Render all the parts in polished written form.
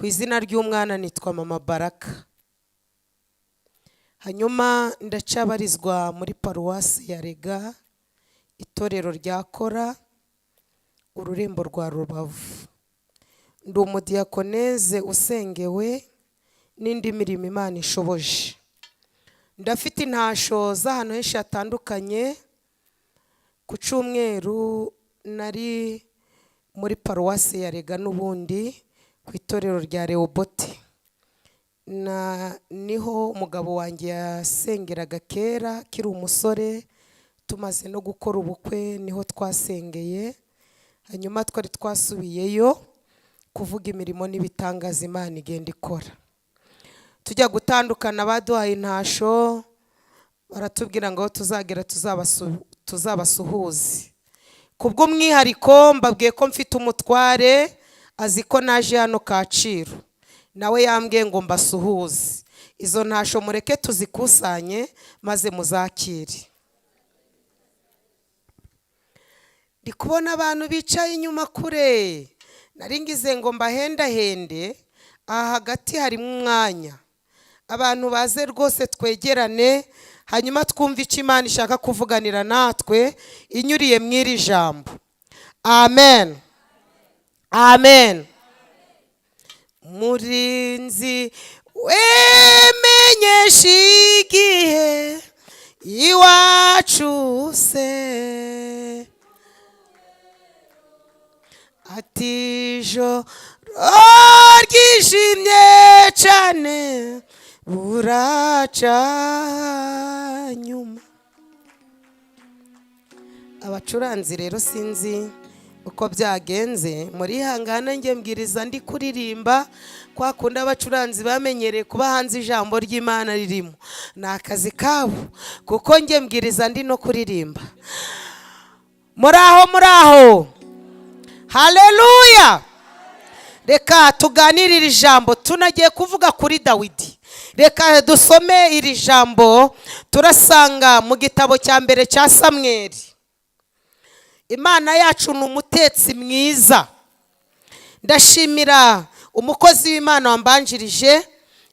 Ku izina ry'umwana nitwa Mama Baraka. Hanyuma ndacabarizwa muri paruwasi ya Rega, itorero rya Kora, ururembo rwa Rubavu. Ndi umudiyakoneze usengewe n'indi mirimo Imana ishoboje. Ndafite intasho z'ahantu henshi hatandukanye. Ku cyumweru nari muri paruwasi ya Rega n'ubundi ku itorero rya Rehobote. Na niho umugabo wanjye yasengeraga kera akiri umusore, tumaze no gukora ubukwe niho twasengeye, hanyuma twari twasubiyeyo kuvuga imirimo n'ibitangaza Imana igenda ikora. Tujya gutandukana baduhaye intasho, baratubwira ngo aho tuzagera tuzabasuhuze. Kubw'umwihariko mbabwiye ko mfite umutware azi ko naje hano Kacyiru, nawe yambwiye ngo mbasuhuze. Izo ntasho mureke tuzikusanye maze muzakire. Ndi kubona abantu bicaye inyuma kure, nari ngize ngo mbahendahende, aha hagati harimo umwanya. Abantu baze rwose twegerane, hanyuma twumve icyo Imana ishaka kuvuganira natwe inyuriye mu iri jambo. Amen. Amen. Murinzi wemenyesha igihe iwacu se, ati ijoro ryijimye cyane buraca nyuma. Abacuranzi rero sinzi uko byagenze, murihangane njye mbwiriza ndi kuririmba kwa kundi abacuranzi bamenyereye kuba hanze ijambo ry'Imana ririmo, ni akazi kabo, kuko njye mbwiriza ndi no kuririmba. Muraho, muraho, haleluya. Reka tuganire iri jambo, tunagiye kuvuga kuri Dawidi. Reka dusome iri jambo, turasanga mu gitabo cya mbere cya Samweli. Imana yacu ni umutetsi mwiza. Ndashimira umukozi w'Imana wambanjirije,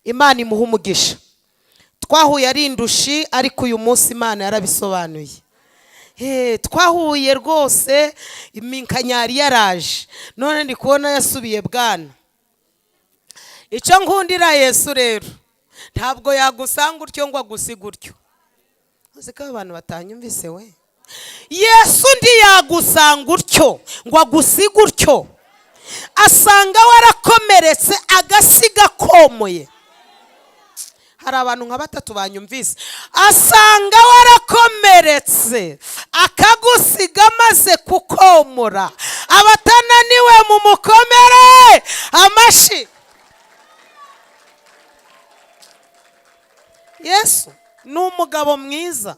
Imana imuha umugisha. Twahuye ari indushi, ariko uyu munsi Imana yarabisobanuye. Twahuye rwose iminkanyari yaraje, none ndi kubona yasubiye bwana. Icyo nkundira Yesu rero, ntabwo yagusanga utyo ngo agusige utyo. Uzi ko abantu batanyumvise we? Yesu ntiyagusanga utyo ngo agusige utyo, asanga warakomeretse agasiga akomoye. Hari abantu nka batatu banyumvise. Asanga warakomeretse akagusiga amaze kukomora. Abatananiwe mu mukomere amashi. Yesu ni umugabo mwiza.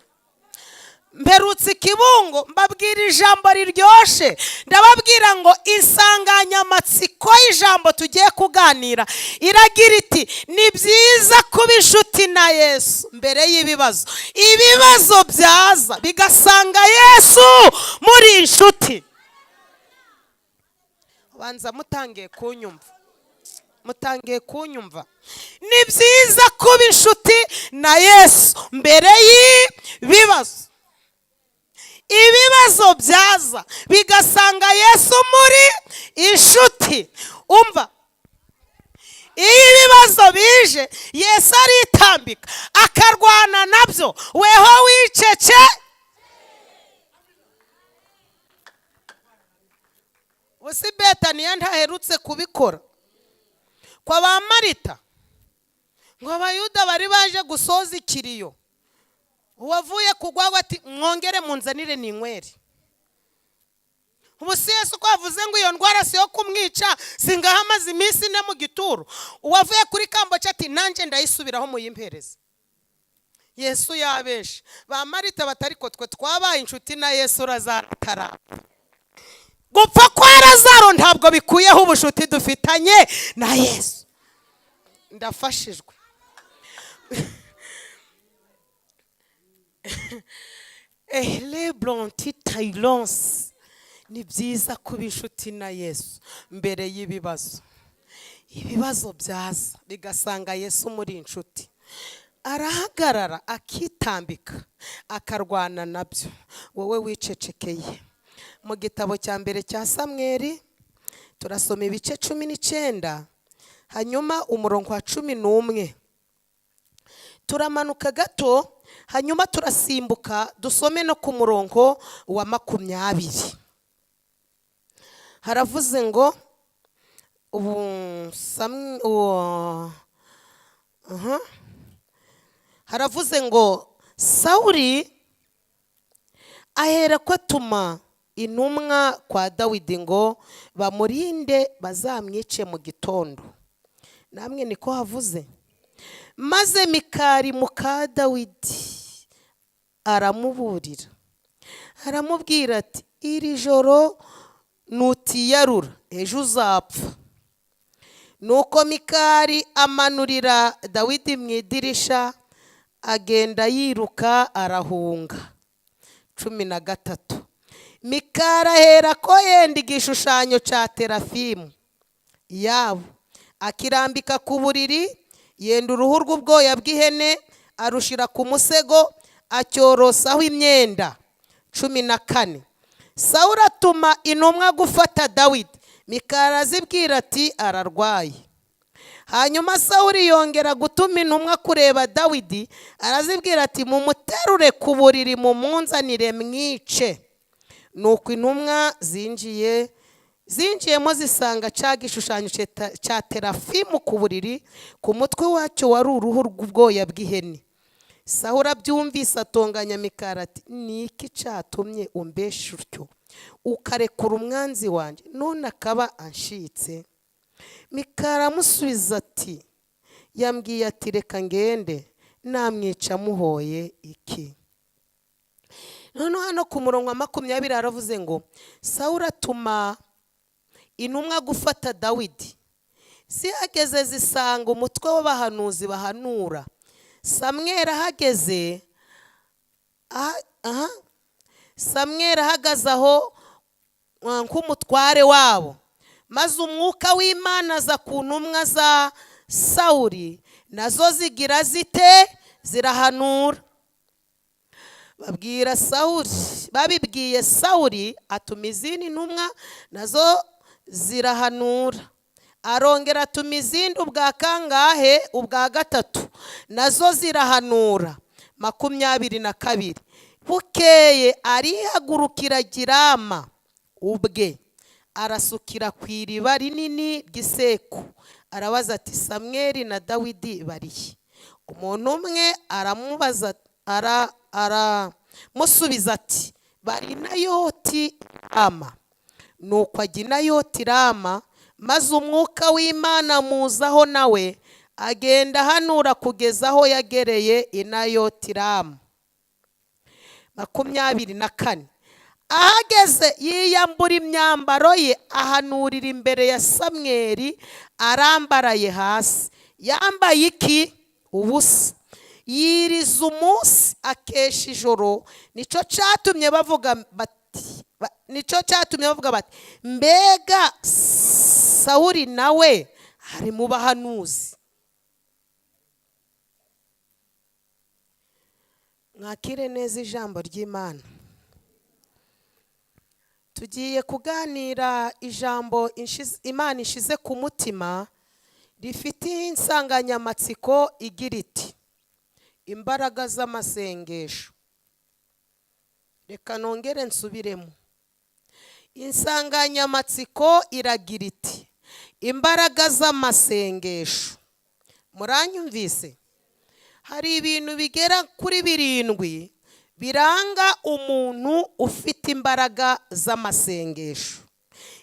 Mperutse ikibungo mbabwira ijambo riryoshe, ndababwira ngo insanganyamatsiko y'ijambo tugiye kuganira iragira iti ni byiza kuba inshuti na Yesu mbere y'ibibazo. Ibibazo byaza bigasanga Yesu muri inshuti. Banza mutangiye kunyumva, mutangiye kunyumva. Ni byiza kuba inshuti na Yesu mbere y'ibibazo. Ibibazo byaza bigasanga Yesu muri inshuti. Umva, iyo ibibazo bije Yesu aritambika akarwana nabyo, weho wicece. Ubu Betaniya ntaherutse kubikora kwa ba Marita, ngo abayuda bari baje gusoza ikiriyo, uwavuye kugwa ati mwongere munzanire ninywere. Ubu si Yesu ko avuze ngo iyo ndwara si yo kumwica, singaho amaze iminsi ine mu gituro. Uwavuye kuri kamboca ati nanjye ndayisubiraho muyimpereze. Yesu yabeshe ba Marita batari ko twe twabaye inshuti na Yesu urazatarapfa. Gupfa kwa Lazaro ntabwo bikuyeho ubushuti dufitanye na Yesu. Ndafashijwe. Ni byiza kuba inshuti na Yesu mbere y'ibibazo. Ibibazo byaza bigasanga Yesu muri inshuti, arahagarara akitambika, akarwana nabyo, wowe wicecekeye. Mu gitabo cya mbere cya Samweri turasoma ibice 19, hanyuma umurongo wa 11, turamanuka gato, hanyuma turasimbuka dusome no ku murongo wa 20. Haravuze ngo ubu aha. Haravuze ngo Sawuri ahera ko atuma intumwa kwa Dawidi ngo bamurinde bazamwice mu gitondo. Namwe niko havuze. Maze Mikari muka Dawidi aramuburira, aramubwira ati: "Iri joro nutiyarura, ejo uzapfa." Nuko Mikari amanurira Dawidi mu idirisha, agenda yiruka arahunga. 13, Mikari ahera ko yenda igishushanyo cya terafimu yabo, akirambika ku buriri, yenda uruhu rw'ubwoya bw'ihene, arushira ku musego, acyorosaho imyenda. 14, Sawuli atuma intumwa gufata Dawidi. Mikari arazibwira ati: "Ararwaye." Hanyuma Sawuli yongera gutuma intumwa kureba Dawidi, arazibwira ati: "Mumuterure ku buriri, mumunzanire mwice." Nuko intumwa zinjiyemo zisanga cya gishushanyo cya terafimu ku buriri, ku mutwe wacyo wari uruhu rw'ubwoya bw'ihene. Sawuli abyumvise atonganya Mikari ati: "Ni iki cyatumye umbesha utyo, ukarekura umwanzi wanjye, none akaba anshitse?" Mikari amusubiza ati: "Yambwiye ati: 'Reka ngende, namwica muhoye iki?'" Noneho hano ku murongo wa 20 haravuze ngo Sawuli atuma intumwa gufata Dawidi, zihageze zisanga umutwe w'abahanuzi bahanura. Samweli ahageze aha, Samweli ahagaze aho nk'umutware wabo, maze umwuka w'Imana aza ku ntumwa za Sawuli, nazo zigira zite? Zirahanura. Babwira Sawuli, babibwiye Sawuli, atuma izindi ntumwa, nazo zirahanura. Arongera atuma izindi ubwa kangahe? Ubwa gatatu, nazo zirahanura. 22, bukeye arihagurukira Girama ubwe, arasukira ku iriba rinini ry'Iseku, arabaza ati: "Samweli na Dawidi barihe?" Umuntu umwe aramubaza, aramusubiza ati: "Bari Nayoti Rama." Nuko ajya i Nayoti Rama, maze umwuka w'Imana amuzaho, nawe agenda ahanura kugeza aho yagereye i Nayoti Rama. 24, ahageze yiyambura imyambaro ye, ahanurira imbere ya Samweli arambaraye hasi, yambaye iki? Ubusa. Yiriza umunsi, akesha ijoro. Nicyo cyatumye bavuga bati: "Mbega Sawuli nawe ari mu bahanuzi?" Mwakire neza ijambo ry'Imana. Tugiye kuganira ijambo Imana ishize ku mutima, rifite insanganyamatsiko igira iti: "Imbaraga z'amasengesho." Reka nongere nsubiremo. Insanganyamatsiko iragira iti: "Imbaraga z'amasengesho." Muranyumvise? Hari ibintu bigera kuri birindwi biranga umuntu ufite imbaraga z'amasengesho.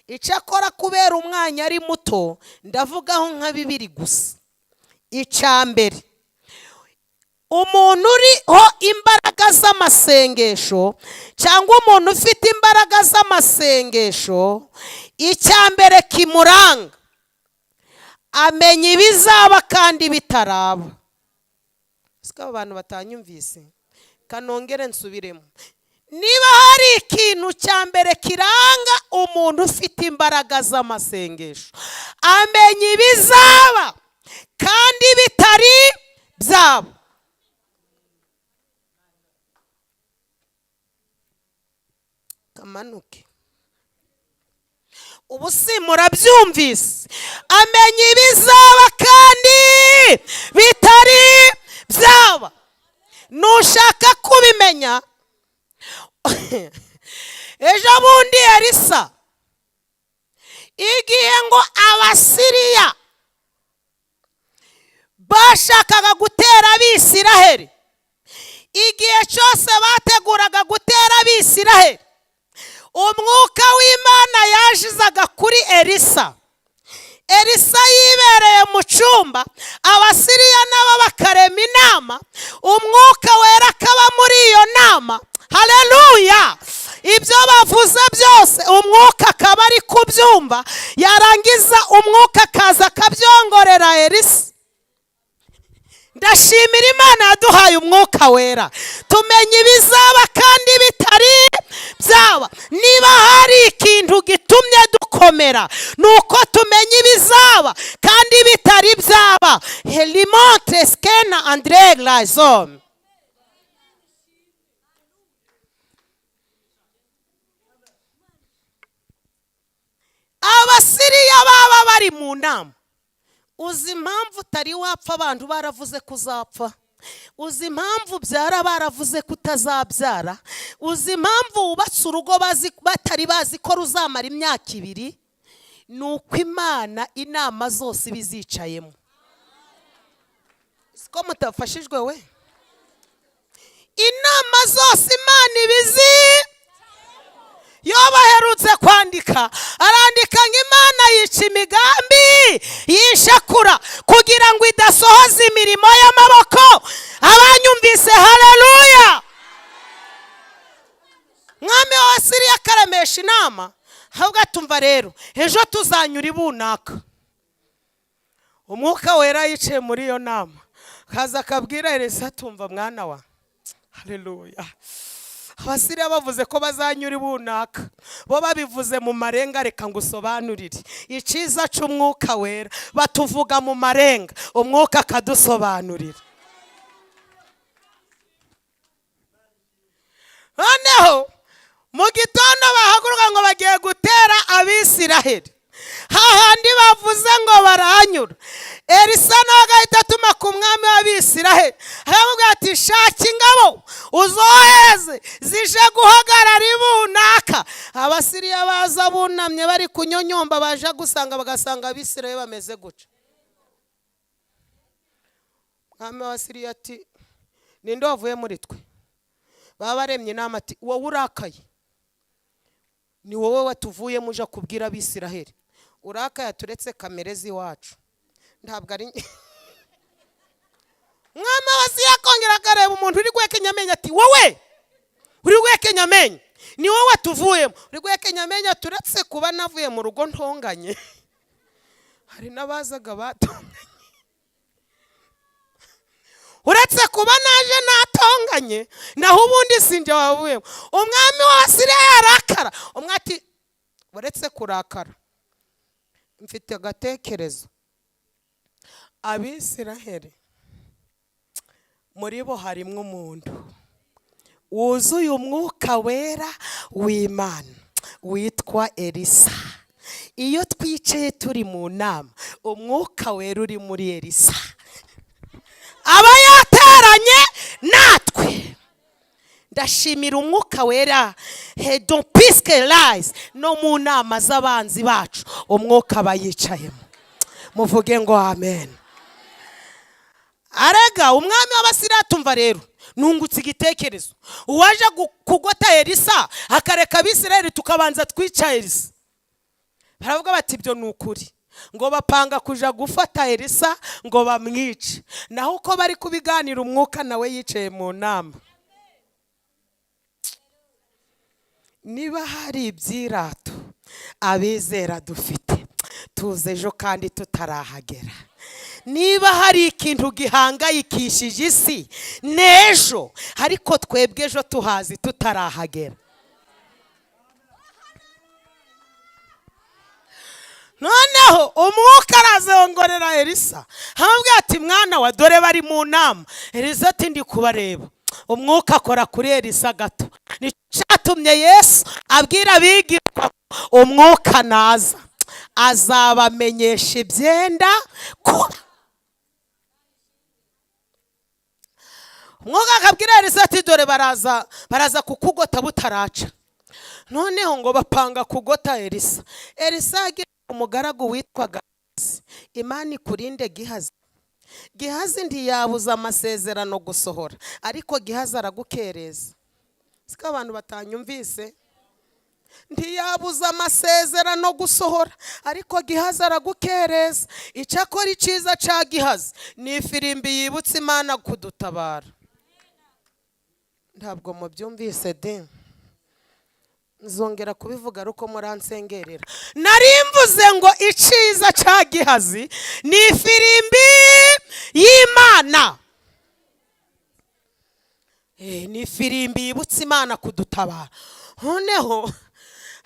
Icyakora kubera umwanya ari muto, ndavugaho nka bibiri gusa. Icya mbere, umuntu uriho imbaraga z'amasengesho cyangwa umuntu ufite imbaraga z'amasengesho, icya mbere kimuranga, amenya ibizaba kandi bitaraba. Siko abo bantu batanyumvise? Kanongere nsubiremo. Niba hari ikintu cya mbere kiranga umuntu ufite imbaraga z'amasengesho, amenya ibizaba kandi bitari byabo. Kamanuke. Ubu si murabyumvise? Amenya ibizaba kandi bitari byaba. Nushaka kubimenya, ejo bundi Elisa, igihe ngo Abasiriya bashakaga gutera Abisiraheli, igihe cyose bateguraga gutera Abisiraheli, Umwuka w'Imana yajizaga kuri Elisa. Elisa yibereye mu cyumba, Abasiriya nabo bakarema inama, Umwuka Wera akaba muri iyo nama. Haleluya! Ibyo bavuze byose Umwuka akaba ari kubyumva, yarangiza Umwuka akaza akabyongorera Elisa. Ndashimira Imana yaduhaye Umwuka Wera, tumenya ibizaba kandi bitari byaba. Niba hari ikintu gitumye dukomera, ni uko tumenya ibizaba kandi bitari byaba. Helimonte skena andre lazome. Abasiriya baba bari mu nama. Uzi impamvu utari wapfa abantu baravuze ko uzapfa? Uzi impamvu ubyara baravuze ko utazabyara? Uzi impamvu wubatse urugo batari bazi ko ruzamara imyaka 2? Ni uko Imana inama zose iba izicayemo. Siko mutafashijwe we? Inama zose Imana iba izi. Yo baherutse kwandika, arandika ngo Imana yica imigambi yishakura kugira ngo idasohoza imirimo y'amaboko. Abanyumvise haleluya. Mwami wa Siriya akaremesha inama, ahubwo atumva rero ejo tuzanyura ibunaka. Umwuka Wera yicaye muri iyo nama, kaza akabwira Elisa, atumva mwana wa haleluya. Abasiriya bavuze ko bazanyura ibunaka, bo babivuze mu marenga. Reka ngusobanurire icyiza cy'Umwuka Wera. Batuvuga mu marenga, Umwuka akadusobanurira. Noneho mu gitondo bahaguruka ngo bagiye gutera Abisiraheli, hahandi bavuze ngo barahanyura. Elisa nawe agahita atuma ku mwami w'Abisiraheli, aramubwira ati shaka ingabo uzoheze zije guhagarara ibunaka. Abasiriya baza bunamye bari kunyonyomba, baje gusanga bagasanga Abisiraheli bameze gutya. Mwami w'Abasiriya ati ninde wavuye muri twe? Baba baremye inama, ati wowe urakaye, ni wowe watuvuyemo uja kubwira Abisiraheli. Urakaye aturetse kamere z'iwacu, ntabwo ari mwami w'Abasiriya. Akongera akareba umuntu uri guhekenya amenyo, ati wowe uri guhekenya amenyo, ni wowe watuvuyemo uri guhekenya amenyo. Turetse kuba navuye mu rugo ntonganye, hari n'abazaga batonganye. Uretse kuba naje natonganye, naho ubundi sinjye wavuyemo. Umwami w'Abasiriya yarakara, umwe ati uretse kurakara mfite agatekerezo. Abisiraheli muri bo harimo umuntu wuzuye Umwuka Wera w'Imana witwa Elisa. Iyo twicaye turi mu nama, Umwuka Wera uri muri Elisa aba yateranye natwe. Ndashimira Umwuka Wera don piske lies no mu nama z'abanzi bacu Umwuka aba yicayemo. Muvuge ngo amen. Arega umwami w'Abasiriya atumva rero nungutse igitekerezo, uwaje kugota Elisa akareka Abisirayeli tukabanza twica Elisa. Baravuga bati ibyo ni ukuri. Ngo bapanga kuja gufata Elisa ngo bamwice. Naho uko bari kubiganira, Umwuka nawe yicaye mu nama. Niba hari ibyirato abizera dufite, tuze ejo kandi tutarahagera. Niba hari ikintu gihangayikishije isi n'ejo, ariko twebwe ejo tuhazi tutarahagera. Noneho umwuka arazongorera Elisa, aramubwira ati: "Mwana wa, dore bari mu nama." Elisa ati: "Ndi kubareba." Umwuka akora kuri Elisa gato. Nicyo cyatumye Yesu abwira abigishwa: "Umwuka naza azabamenyesha ibyenda kuba." Umwuka akabwira Elisa ati: "Dore baraza, baraza kukugota butaraca." Noneho ngo bapanga kugota Elisa. Elisa agira umugaragu witwaga Gihazi. Imana ikurinde Gihazi. Gihazi ntiyabuza amasezerano gusohora, ariko Gihazi aragukereza. Siko abantu batanyumvise? Ntiyabuza amasezerano gusohora, ariko Gihazi aragukereza. Icyakora icyiza cya Gihazi ni ifirimbi yibutsa Imana kudutabara. Ntabwo mubyumvise de? Nzongera kubivuga ari uko muransengerera. Nari mvuze ngo icyiza cya Gihazi ni ifirimbi y'Imana. Ni ifirimbi yibutsa Imana kudutabara. Noneho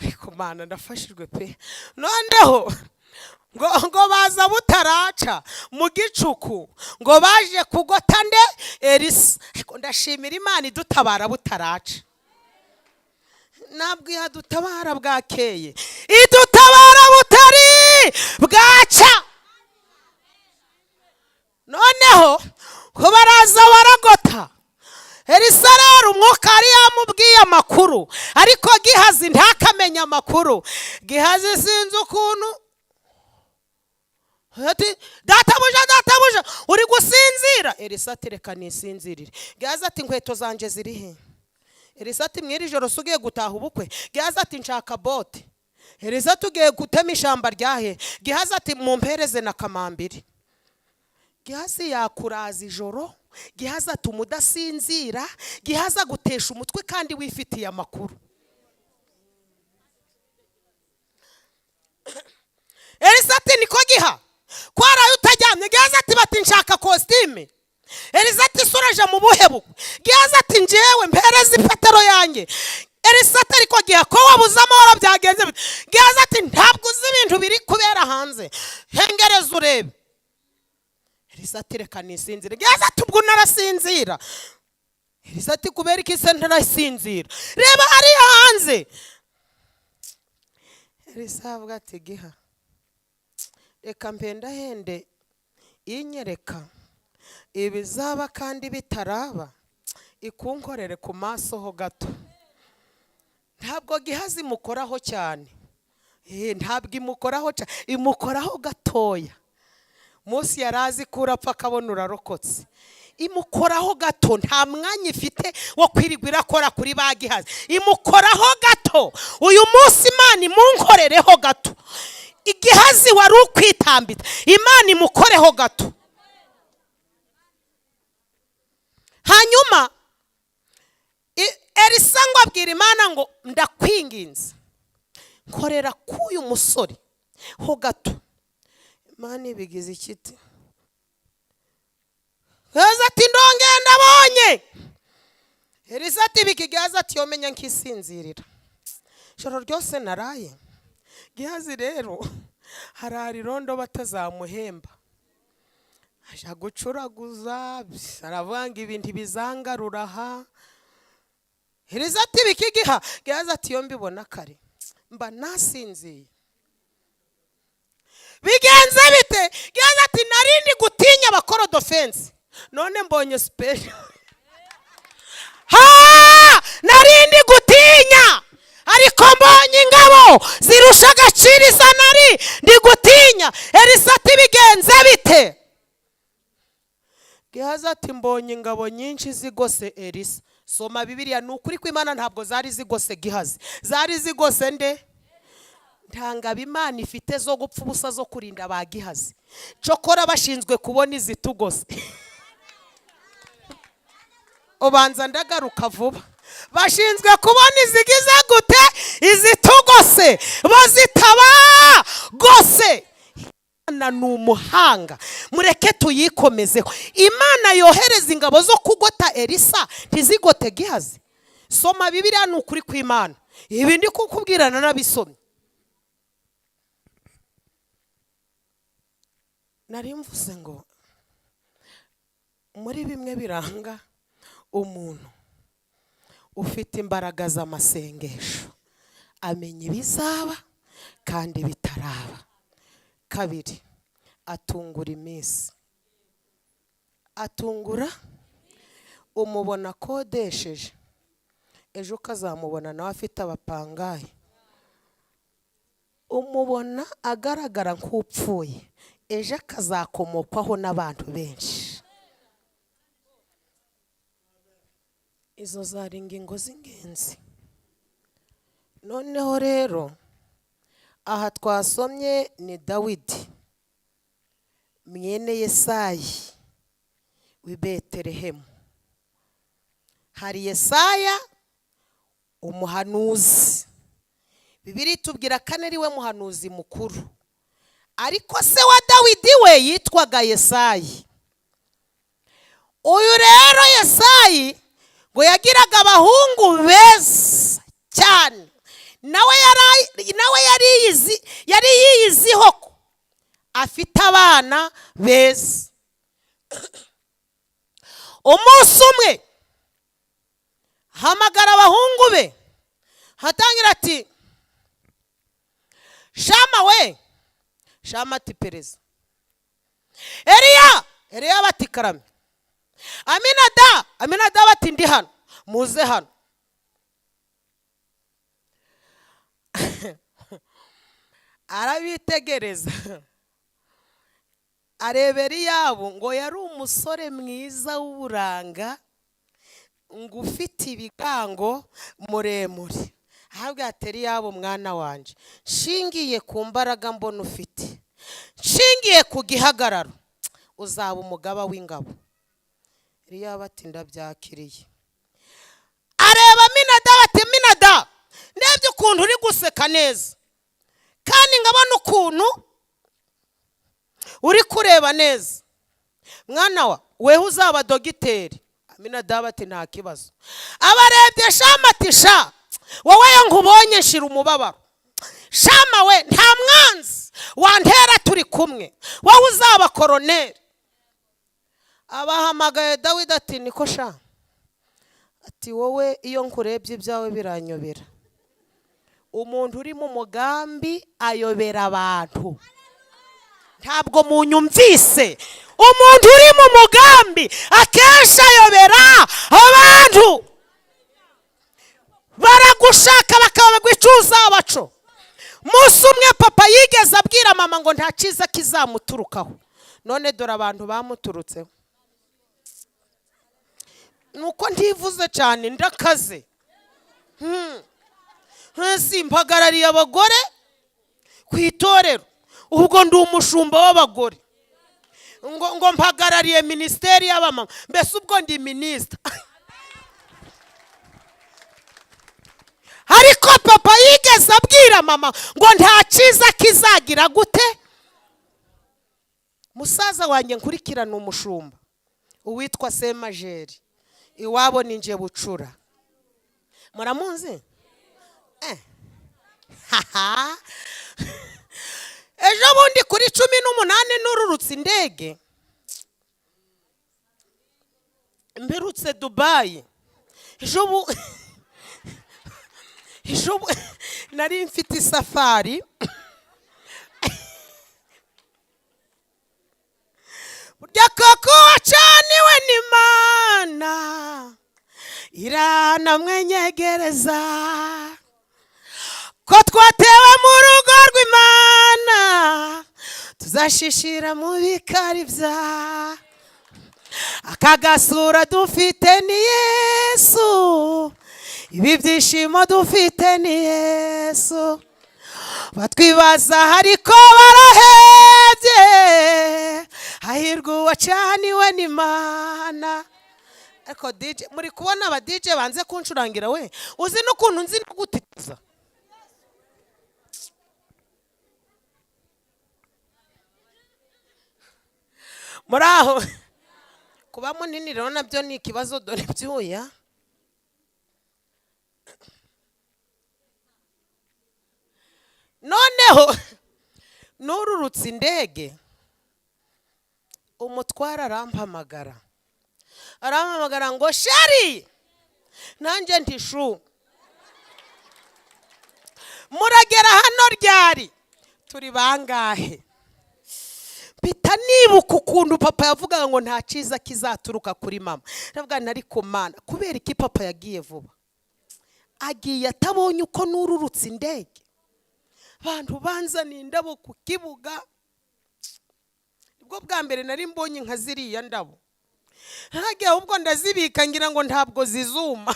ariko Mana, ndafashijwe pe. Noneho ngo baza butaraca mu gicuku, ngo baje kugota nde? Elisa. Ariko ndashimira Imana idutabara butaraca. Ntabwo ihadutabara bwakeye, idutabara butari bwaca. Noneho ngo baraza baragota Elisa. Rero umwuka yari yamubwiye amakuru, ariko Gihazi ntakamenye amakuru. Gihazi sinzi ukuntu ati: "Databuja, databuja, uri gusinzira?" Elisa ati: "Reka nisinzirire." Gihazi ati: "Inkweto zanjye ziri he?" Elisa ati: "Mw'iri joro se ugiye gutaha ubukwe?" Gihazi ati: "Nshaka bote." Elisa ati: "Ugiye gutema ishyamba ryahe?" Gihazi ati: "Mumpereze na kamambiri." Gihazi yakuraza ijoro, Gihazi atuma udasinzira, Gihazi agutesha umutwe kandi wifitiye amakuru. Elisa ati: "Niko Giha, ko waraye utaryamye?" Gihazi ati: "Bati nshaka kositime." Elisa ati: "Ese uraje mu buhe bukwe?" Gihazi ati: "Njyewe mpereze ipataro yanjye." Elisa ati: "Ariko Giha, ko wabuze amahoro, byagenze bite?" Gihazi ati: "Ntabwo uzi ibintu biri kubera hanze, hengereza urebe." Elisa ati: "Reka nisinzire." Gihazi ati: "Ubwo narasinzira." Elisa ati: "Kubera iki se ntarasinzira? Reba hariya hanze." Elisa avuga ati: "Giha, reka mpendahende inyereka ibizaba kandi bitaraba, ikunkorere ku maso ho gato." Ntabwo Gihazi imukoraho cyane. Ntabwo imukoraho cyane, imukoraho gatoya. Munsi yari azi ko urapfa akabona urarokotse. Imukoraho gato, nta mwanya ifite wo kwirirwa irakora kuri ba Gihazi, imukoraho gato. Uyu munsi Imana imunkorereho gato. Igihazi wari ukwitambitse, Imana imukoreho gato. Hanyuma Elisa ngo abwira Imana ngo: "Ndakwinginze, nkorera k'uyu musore ho gato." Imana ibigize ikiti. Gihazi ati: "Ndongeye ndabonye." Elisa ati: "Biki?" Gihazi ati: "Yomenya nkisinzirira ijoro ryose naraye." Gihazi rero harara irondo batazamuhemba, aja gucuraguza, aravuga ngo ibi ntibizangarura aha. Elisa ati: "Biki, Giha?" Gihazi ati: "Iyo mbibona kare mba nasinziye." "Bigenze bite?" Gihazi ati: "Narindi gutinya abakoro defense, none mbonye special. Ha, narindi gutinya, ariko mbonye ingabo zirusha agaciro izo nari ndi gutinya." Elisa ati: "Bigenze bite?" Gihazi ati: "Mbonye ingabo nyinshi zigose Elisa." Soma Bibiliya, ni ukuri kw'Imana, ntabwo zari zigose Gihazi, zari zigose nde? Nta ngabo Imana ifite zo gupfa ubusa zo kurinda ba Gihazi. Cokora bashinzwe kubona izitugose. Ubanza ndagaruka vuba. Bashinzwe kubona izigize gute? Izitugose, bo zitabagose. Imana ni umuhanga, mureke tuyikomezeho. Imana yohereza ingabo zo kugota Elisa, ntizigote Gihazi. Soma Bibiliya, ni ukuri kw'Imana. Ibi ndi kukubwirana n'abisomye. Nari mvuze ngo muri bimwe biranga umuntu ufite imbaraga z'amasengesho, amenya ibizaba kandi bitaraba. Kabiri, atungura iminsi, atungura umubona akodesheje, ejo ukazamubona nawe afite abapangayi. Umubona agaragara nk'upfuye, ejo akazakomokwaho n'abantu benshi. Izo zari ingingo z'ingenzi. Noneho rero aha twasomye ni Dawidi mwene Yesayi w'i Betelehemu. Hari Yesaya umuhanuzi, Bibiliya itubwira ko ari we muhanuzi mukuru, ariko se wa Dawidi we yitwaga Yesayi. Uyu rero Yesayi ngo yagiraga abahungu beza cyane, nawe yari yiyiziho ko afite abana beza. Umunsi umwe hamagara abahungu be, hatangira ati: "Shama we!" Shama ati: "Perezida." "Eliya, Eliya!" Bati: "Karame." "Aminada, Aminada!" Bati: "Ndi hano." "Muze hano." Arabitegereza, areba Eliyabu, ngo yari umusore mwiza w'uburanga, ngo ufite ibigango, muremure. Ahabwa ati: "Eliyabu mwana wanjye, nshingiye ku mbaraga mbona ufite, nshingiye ku gihagararo, uzaba umugaba w'ingabo." Eliyabu ati: "Ndabyakiriye." Areba Aminadabu ati: "Minada, ndebye ukuntu uri guseka neza, kandi nkabona ukuntu uri kureba neza, mwana wa, weho uzaba dogiteri." Aminadabu ati: "Nta kibazo." Abarebye Shama ati: "Sha, wowe iyo nkubonye nshira umubabaro. Shama we, nta mwanzi wantera turi kumwe, wowe uzaba koroneri." Abahamagaye Dawidi ati: "Niko sha," ati: "wowe iyo nkurebye ibyawe biranyobera." Umuntu uri mu mugambi ayobera abantu. Ntabwo munyumvise. Umuntu uri mu mugambi akenshi ayobera abantu. Baragushaka bakabagwa icyo uzabaco. Umunsi umwe papa yigeze abwira mama ngo nta cyiza kizamuturukaho, none dore abantu bamuturutseho. Nuko ntivuze cyane, ndakaze. Nsi mpagarariye abagore ku itorero, ubwo ndi umushumba w'abagore, ngo mpagarariye minisiteri y'abamama, mbese ubwo ndi minisita. Ariko papa yigeze abwira mama ngo nta cyiza kizagira gute. Musaza wanjye nkurikirana umushumba uwitwa Semajeri, iwabo ni nje bucura, muramuzi. Haha. Ejo bundi kuri 18 nururutse indege mperutse Dubayi. Ejo nari mfite isafari. Burya koko wacaniwe n'Imana iranamwenyegereza, ko twatewe mu rugo rw'Imana, tuzashishira mu bikari bya aka gasura dufite ni Yesu, ibi byishimo dufite ni Yesu. Batwibaza ariko barahebye, hahirwa uwacaniwe n'Imana. Ariko DJ, muri kubona aba DJ banze kuncurangira we, uzi n'ukuntu nzi no gutitiza. Muri aho kuba munini rero nabyo ni ikibazo, dore byuya. Noneho nururutse indege, umutwara arampamagara, arampamagara ngo chérie, nanjye nti chou, muragera hano ryari? Turi bangahe? Mpita nibuka ukuntu papa yavugaga ngo nta cyiza kizaturuka kuri mama. Ndavuga nti ariko Mana, kubera iki papa yagiye vuba? Agiye atabonye uko nururutse indege. Abantu banzaniye indabo ku kibuga, nibwo bwa mbere nari mbonye nka ziriya ndabo. Ntagiye ahubwo ndazibika, ngira ngo ntabwo zizuma.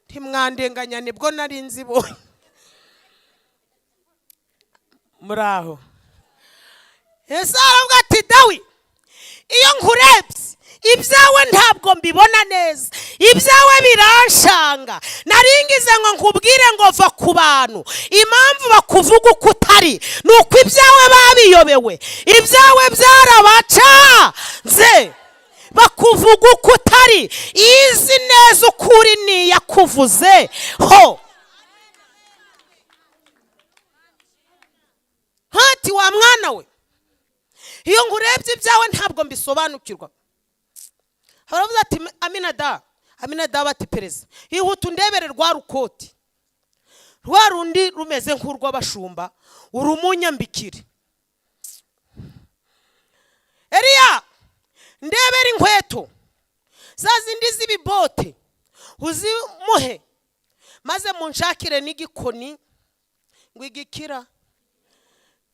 Ntimwandenganya, nibwo nari nzibonye. Muri aho Ese aravuga ati: "Dawi, iyo nkurebye ibyawe ntabwo mbibona neza, ibyawe biranshanga. Naringize ngo nkubwire ngo va ku bantu. Impamvu bakuvuga uko utari ni uko ibyawe babiyobewe, ibyawe byarabacanze, bakuvuga uko utari. Izi neza uko uri niyakuvuze ho." Hati wa mwana we, iyo ngurebye ibyawe ntabwo mbisobanukirwa. Baravuze ati: "Aminada, Aminada." Bati: "Perezida, ihute undebere rwa rukoti, rwa rundi rumeze nk'urw'abashumba, urumunyambikire. Eriya, ndebere inkweto za zindi z'ibibote, uzimuhe, maze munshakire n'igikoni." Ngo igikira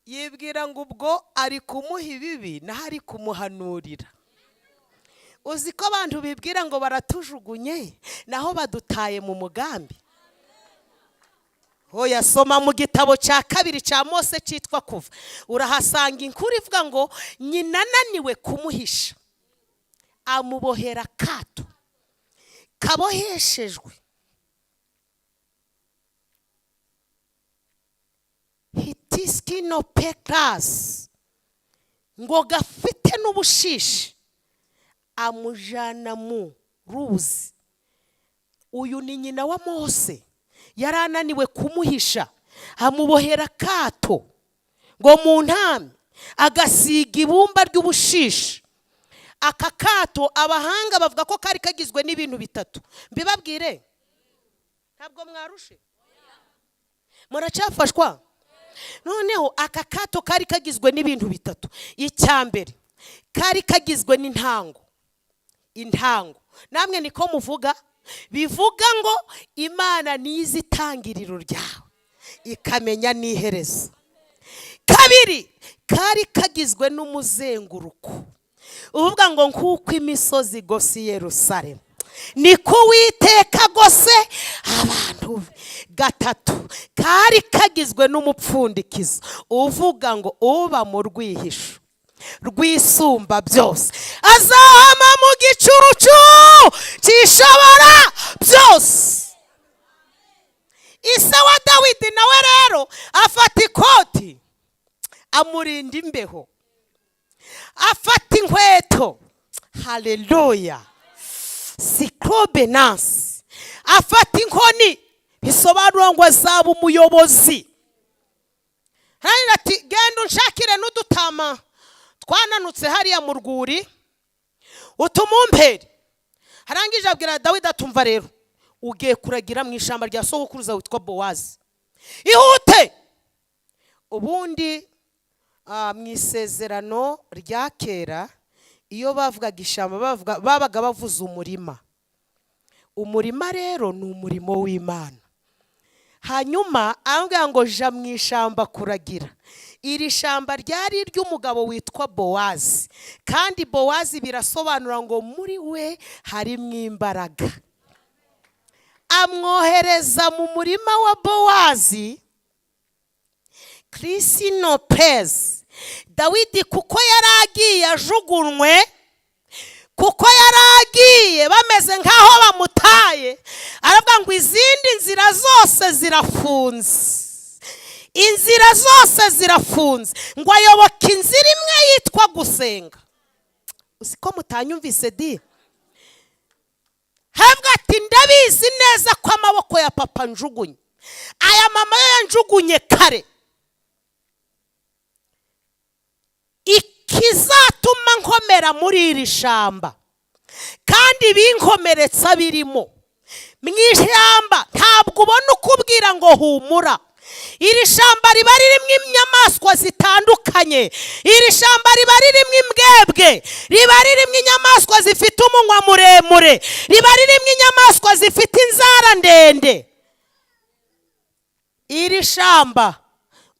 yibwira ngo ubwo ari kumuha ibibi, naho ari kumuhanurira. Uzi ko abantu bibwira ngo baratujugunye, naho badutaye mu mugambi? Hoya, soma mu gitabo cya kabiri cya Mose cyitwa Kuva, urahasanga inkuru ivuga ngo nyina ananiwe kumuhisha, amubohera akato kaboheshejwe hitisikino pekasi, ngo gafite n'ubushishi, amujyana mu ruzi. Uyu ni nyina wa Mose, yari ananiwe kumuhisha, amubohera akato ngo mu ntami, agasiga ibumba ry'ubushishi. Aka kato abahanga bavuga ko kari kagizwe n'ibintu bitatu. Mbibabwire? Ntabwo mwarushe? Muracyafashwa? Noneho aka kato kari kagizwe n'ibintu bitatu. Icya mbere, kari kagizwe n'intango. Intango namwe niko muvuga, bivuga ngo Imana niyo itangiriro ryawe, ikamenya n'iherezo. Kabiri, kari kagizwe n'umuzenguruko uvuga ngo nk'uko imisozi igose i Yerusalemu, niko Uwiteka agose abantu be. Gatatu, kari kagizwe n'umupfundikizo uvuga ngo uba mu rwihisho rwisumba byose azahama mu gicucu cyishobora byose. Ise wa Dawidi nawe rero afata ikoti amurinda imbeho, afata inkweto, haleluya, sikorobenansi, afata inkoni, bisobanura ngo azaba umuyobozi. Hanyuma ati: "Genda unshakire n'udutama twananutse hariya mu rwuri, utumumpere." Arangije abwira Dawidi atumva: "Rero ugiye kuragira mu ishyamba rya sogokuruza witwa Bowazi, ihute." Ubundi mu isezerano rya kera, iyo bavugaga ishyamba, babaga bavuze umurima. Umurima rero ni umurimo w'Imana. Hanyuma arambwira ngo jya mu ishyamba kuragira. Iri shyamba ryari iry'umugabo witwa Bowazi, kandi Bowazi birasobanura ngo muri we harimo imbaraga. Amwohereza mu murima wa Bowazi Kirisino pezi. Dawidi kuko yari agiye ajugunywe, kuko yari agiye bameze nk'aho bamutaye, aravuga ngo izindi nzira zose zirafunze. Inzira zose zirafunze, ngo ayoboke inzira imwe yitwa gusenga. Uzi ko mutanyumvise di? Habwa ati: "Ndabizi neza ko amaboko ya papa njugunye, aya mama yo yanjugunye kare. Ikizatuma nkomera muri iri shamba kandi binkomeretsa birimo mu ishyamba, ntabwo ubona ukubwira ngo humura. Iri shamba riba ririmo inyamaswa zitandukanye, iri shamba riba ririmo imbwebwe, riba ririmo inyamaswa zifite umunwa muremure, riba ririmo inyamaswa zifite inzara ndende. Iri shamba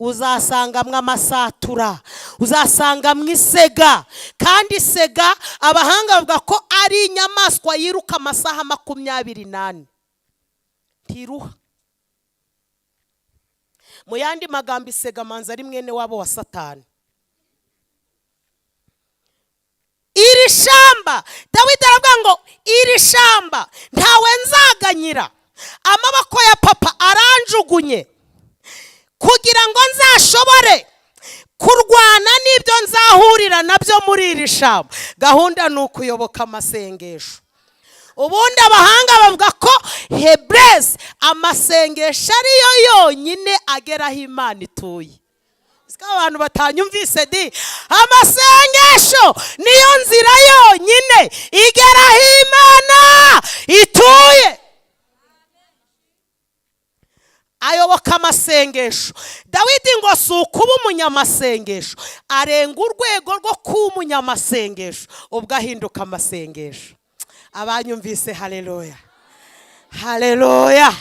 uzasangamo amasatura, uzasangamo isega." Kandi isega, abahanga bavuga ko ari inyamaswa yiruka amasaha 24, ntiruha. Mu yandi magambo, isega manza ari mwene wabo wa Satani. Iri shamba, Dawidi aravuga ngo: "Iri shamba ntawe nzaganyira, amaboko ya papa aranjugunye. Kugira ngo nzashobore kurwana n'ibyo nzahurira nabyo muri iri shamba, gahunda ni ukuyoboka amasengesho." Ubundi abahanga bavuga ko heburezi amasengesho ariyo yonyine agera aho Imana ituye. Siko abantu batanyumvise di? Amasengesho niyo nzira yonyine igera aho Imana ituye. Ayoboka amasengesho. Dawidi ngo si ukuba umunyamasengesho, arenga urwego rwo kuba umunyamasengesho, ubwo ahinduka amasengesho. Abanyumvise, haleluya, haleluya!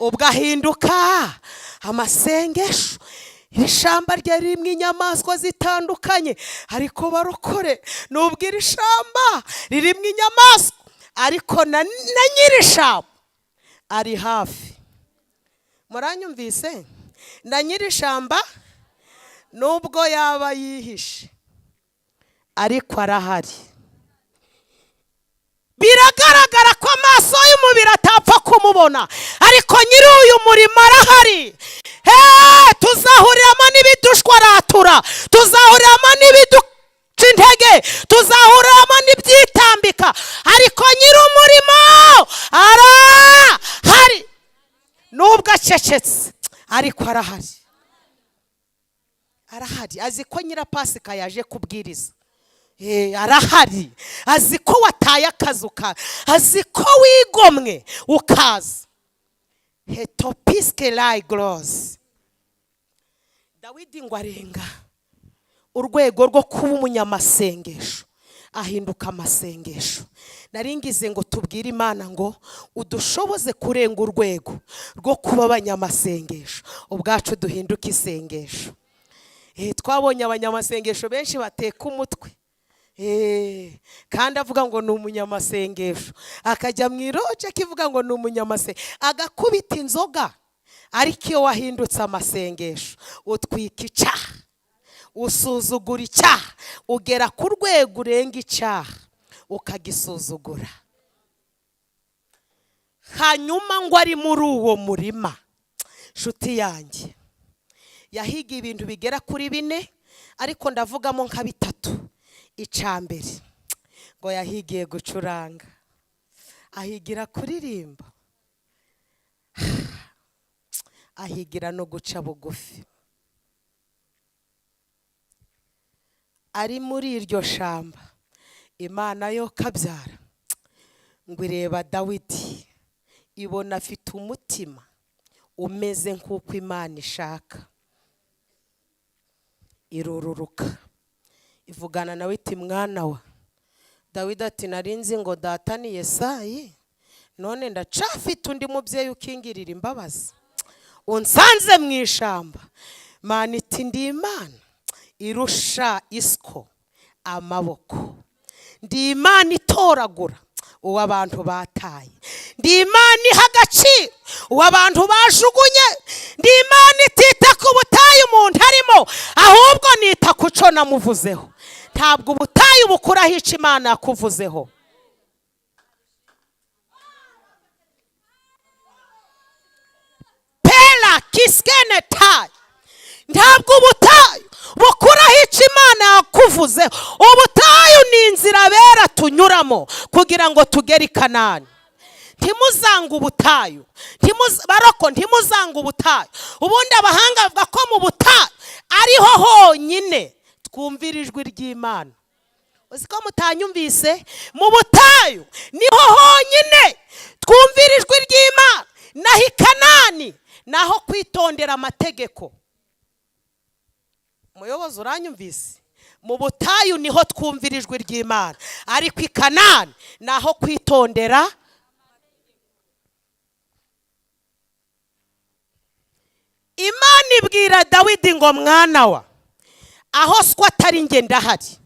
Ubwo ahinduka amasengesho. Iri shamba ryari ririmo inyamaswa zitandukanye, ariko barokore, nubwo iri shamba ririmo inyamaswa, ariko na nyiri shamba ari hafi. Muranyumvise? Na nyiri shamba, nubwo yaba yihishe, ariko arahari. Biragaragara ko amaso y'umubiri atapfa kumubona, ariko nyiri uyu murimo arahari. He, tuzahuriramo n'ibidushwaratura, tuzahuriramo n'ibiduca intege, tuzahuriramo n'ibyitambika, ariko nyiri umurimo arahari. Nubwo acecetse, ariko arahari, arahari. Azi ko Nyirapasika yaje kubwiriza. Arahari. Azi ko wataye akazi, azi ko wigomwe ukaza hetopisike rayi gorozi. Dawidi ngo arenga urwego rwo kuba umunyamasengesho, ahinduka amasengesho. Naringize ngo tubwire Imana ngo udushoboze kurenga urwego rwo kuba abanyamasengesho, ubwacu duhinduke isengesho. Twabonye abanyamasengesho benshi bateka umutwe. Kandi avuga ngo ni umunyamasengesho, akajya mu iroje akivuga ngo ni umunyamasengesho, agakubita inzoga. Ariko iyo wahindutse amasengesho, utwika icyaha, usuzugura icyaha, ugera ku rwego urenga icyaha ukagisuzugura. Hanyuma ngo ari muri uwo murima, nshuti yanjye, yahiga ibintu bigera kuri bine, ariko ndavugamo nka bitatu. Icya mbere, ngo yahigiye gucuranga, ahigira kuririmba, ahigira no guca bugufi. Ari muri iryo shamba, Imana yo kabyara ngo ireba Dawidi, ibona afite umutima umeze nk'uko Imana ishaka. Irururuka, ivugana nawe iti: "Mwana wa Dawidi." Ati: "Narinzi ngo data ni Yesayi, none ndacafite undi mubyeyi ukingirira imbabazi, unsanze mu ishamba." Mana iti: "Ndi Imana irusha isiko amaboko, ndi Imana itoragura uwo abantu bataye, ndi Imana iha agaciro uwo abantu bajugunye, ndi Imana itita ku butayu umuntu arimo, ahubwo nita ku cyo namuvuzeho." Ntabwo ubutayu bukuraho icyo Imana yakuvuzeho. Pera kisikene tayi. Ntabwo ubutayu bukuraho icyo Imana yakuvuzeho. Ubutayu ni inzira bera tunyuramo kugira ngo tugere i Kanani. Ntimuzange ubutayu, baroko, ntimuzange ubutayu. Ubundi abahanga bavuga ko mu butayu ariho honyine twumvira ijwi ry'Imana. Uzi ko mutanyumvise? Mu butayu niho honyine twumvira ijwi ry'Imana, naho i Kanani naho kwitondera amategeko. Umuyobozi, uranyumvise? Mu butayu niho twumvira ijwi ry'Imana, ariko i Kanani naho kwitondera. Imana ibwira Dawidi ngo: "Mwana wa, aho swa atari njye ndahari,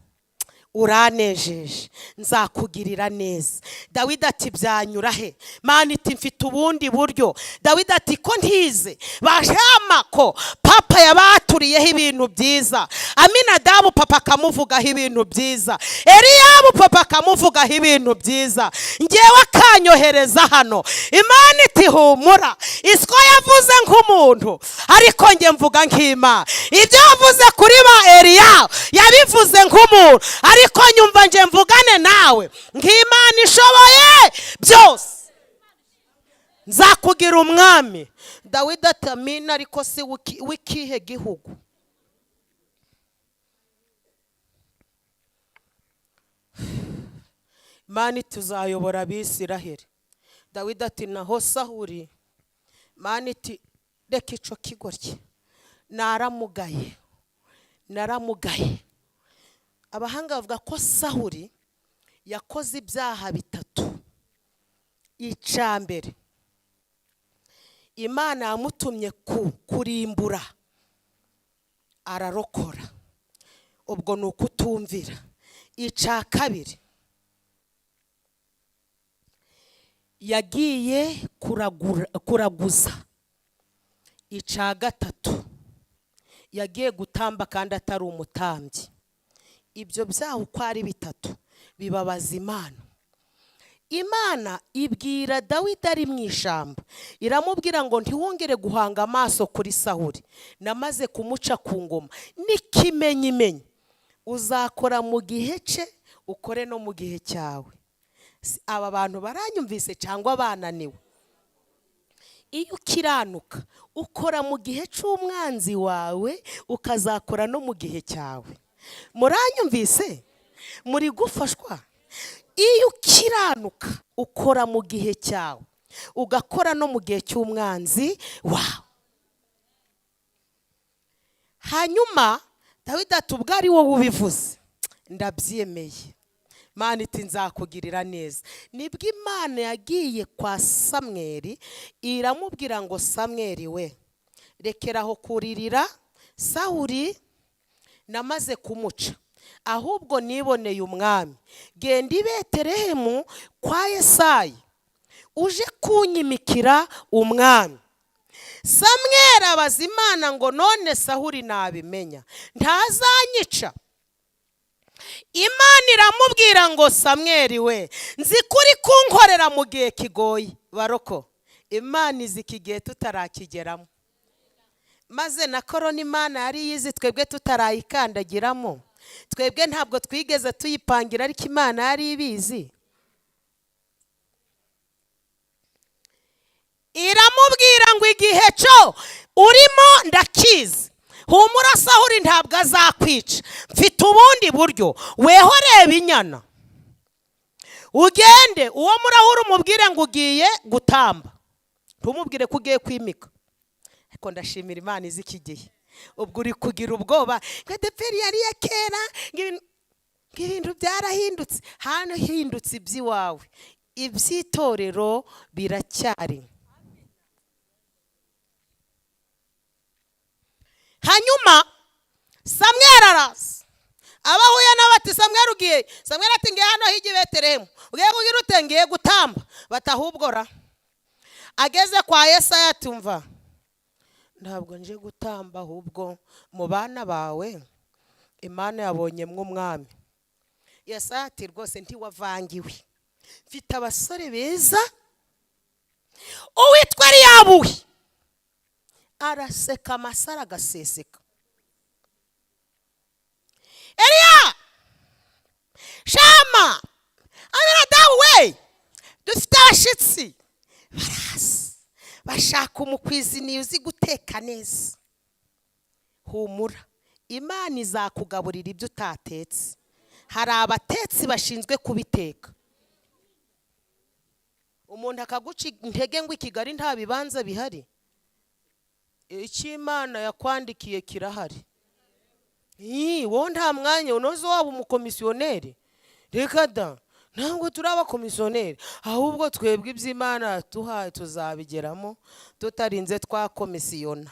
uranejeje, nzakugirira neza." Dawidi ati: "Byanyura he?" Mana iti: "Mfite ubundi buryo." Dawidi ati: "Ko ntize bajama, ko papa yabaturiyeho ibintu byiza, Aminadabu papa akamuvugaho ibintu byiza, Eliyabu papa akamuvugaho ibintu byiza, ngewe akanyohereza hano?" Imana iti: "Humura, isiko yavuze nk'umuntu, ariko njye mvuga nk'Imana. Ibyo yavuze kuri ba Eliyabu yabivuze nk'umuntu, ariko nyumva njye mvugane nawe nk'Imana ishoboye byose. Nzakugira umwami." Dawidi ati: "Amina, ariko si w'ikihe gihugu?" Imana, tuzayobora Abisiraheli. Dawidi ati: "Naho Sahuri?" Imana iti: "Reka ico kigoryi, naramugaye, naramugaye." Abahanga bavuga ko Sahuri yakoze ibyaha bitatu. Icya mbere, Imana yamutumye ku kurimbura, ararokora, ubwo ni ukutumvira. Icya kabiri, yagiye kuraguza. Icya gatatu, yagiye gutamba kandi atari umutambyi. Ibyo byaha uko ari bitatu bibabaza Imana. Imana ibwira Dawidi ari mu ishyamba, iramubwira ngo: "Ntiwongere guhanga amaso kuri Sahuri, namaze kumuca ku ngoma. N'ikimenyimenyi, uzakora mu gihe cye, ukore no mu gihe cyawe." Aba bantu baranyumvise cyangwa bananiwe? Iyo ukiranuka, ukora mu gihe cy'umwanzi wawe, ukazakora no mu gihe cyawe. Muranyumvise? Muri gufashwa? Iyo ukiranuka, ukora mu gihe cyawe, ugakora no mu gihe cy'umwanzi wawe. Hanyuma Dawidi ati: "Ubwo ari wowe ubivuze, ndabyemeye." Imana iti: "Nzakugirira neza." Nibwo Imana yagiye kwa Samweri, iramubwira ngo: "Samweri we, rekeraho kuririra Sawuri, namaze kumuca, ahubwo niboneye umwami. Genda i Betelehemu kwa Yesayi, uje kunyimikira umwami." Samweri abaza Imana ngo: "None Sahuri nabimenya ntazanyica?" Imana iramubwira ngo: "Samweri we, nzi ko uri kunkorera mu gihe kigoye." Baroko, Imana izi iki gihe tutarakigeramo. Maze na korona Imana yari yizi twebwe tutarayikandagiramo. Twebwe ntabwo twigeze tuyipangira, ariko Imana yari ibizi. Iramubwira ngo: "Igihe cyo urimo ndakizi, humura, Sahuri ntabwo azakwica, mfite ubundi buryo. Weho reba inyana, ugende uwo murahura umubwire ngo ugiye gutamba, ntumubwire ko ugiye kwimika." Ariko ndashimira Imana izi iki gihe. Ubwo uri kugira ubwoba ngo ADEPR yari iya kera, ngo ibintu byarahindutse. Hano hindutse iby'iwawe, iby'itorero biracyari. Hanyuma Samweri araza, abahuye nawe ati: "Samweri, ugiye?" Samweri ati: "Ngiye hano hirya i Betelehemu." "Ugiye kugira ute?" "Ngiye gutamba." Bati: "Ahubwo ra." Ageze kwa Yesaya ati: "Ntabwo nje gutamba, ahubwo mu bana bawe Imana yabonyemwo umwami." Yesaya ati: "Rwose ntiwavangiwe, mfite abasore beza." Uwitwa Eliyabu araseka, amasaro agaseseka. Eliya, Shama, Abinadabu we, dufite abashyitsi baraza bashaka umukwiziniye uzi guteka neza. Humura, Imana izakugaburira ibyo utatetse. Hari abatetsi bashinzwe kubiteka. Umuntu akaguca intege ngo i Kigali nta bibanza bihari. Icyo Imana yakwandikiye kirahari. Wowe nta mwanya unoze waba umukomisiyoneri. Reka da, ntabwo turi abakomisiyoneri, ahubwo twebwe iby'Imana tuhaye tuzabigeramo tutarinze twakomisiyona.